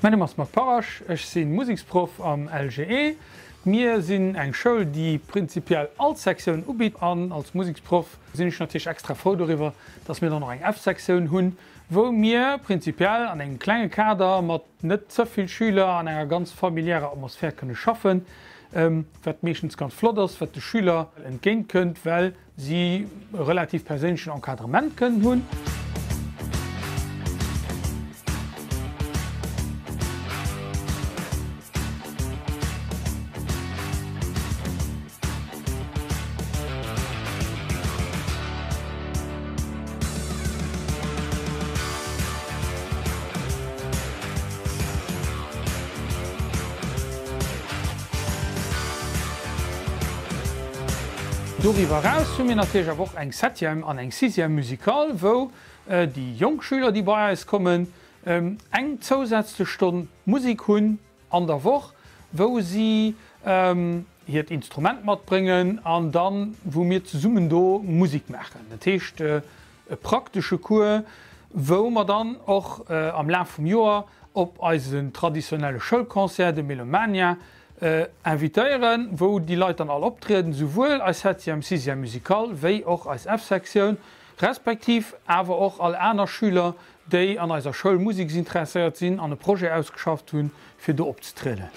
Mäin Numm ass Marc Parrasch, ech si Museksproff am LGE. Mir sinn eng Schoul, déi prinzipiell all Sektioun ubitt an als Museksproff sinn ech natierlech extra frou doriwwer, dass mir dann och eng F-Sektioun hunn, wou mir prinzipiell an engem klenge Kader mat net ze vill Schüler an enger ganz familiärer Atmosphär kënne schaffen, wat meeschtens ganz flott ass, wat de Schüler entgéint kënnt, well si e relativ perséinlechen Encadrement kënnen hunn. Doriwwer eraus hu mir natierlech awer och eng Septième an eng Sixième musicale, wou déi jonk Schüler, déi bei eis kommen, eng zousätzlech Stonn Musek hunn an der Woch, wou si hiert Instrument matbréngen an dann, wou mir zesummen do Musek maachen. Dat heescht, E praktesche Cours, wou mer dann och am Laf vum Joer op eisen traditionelle Schoulconcert, de Melomania, invitéieren, wou déi Leit dann all optrieden, souwuel eis Septième, Sixième musicale wéi och eis F-Sektioun, respektiv awer och all aner Schüler, déi an eiser Schoul museksinteresséiert sinn an e Projet ausgeschafft hunn, fir do opzetrieden.